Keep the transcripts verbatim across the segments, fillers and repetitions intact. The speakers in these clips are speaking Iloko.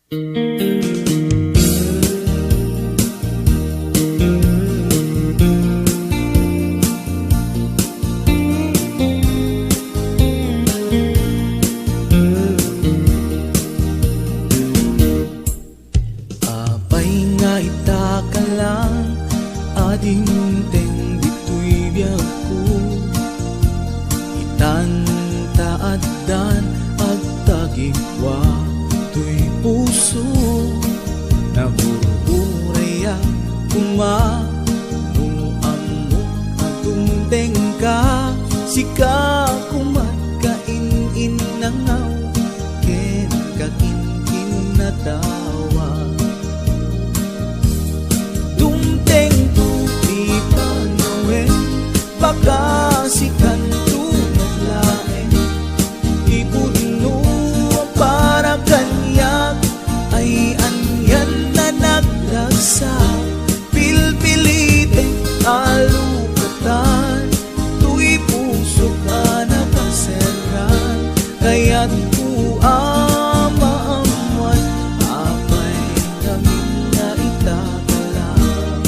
Apay nga ita ka lang a dimteng ditoy biagko? Itan ta addan agtagikua toy puso. Nagur-urayak koma no ammok a dumtengka. Sika koma kain-innangaw ken kakinkinnatawa. Dumtengto ti panawen, pakasikanto met laeng. Ti pudno a para kaniak ay anian a nagdagsa. Pilpilitek a lukatan toy pusok a nakaserran. Kayatko a maammuan apay ngamin nga ita ka lang.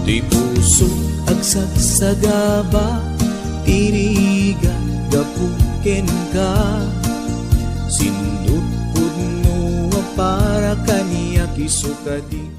Ti puso agsagsagaba, ti rigat gapu kenka. Sindutpudno a para kaniak isu kadi.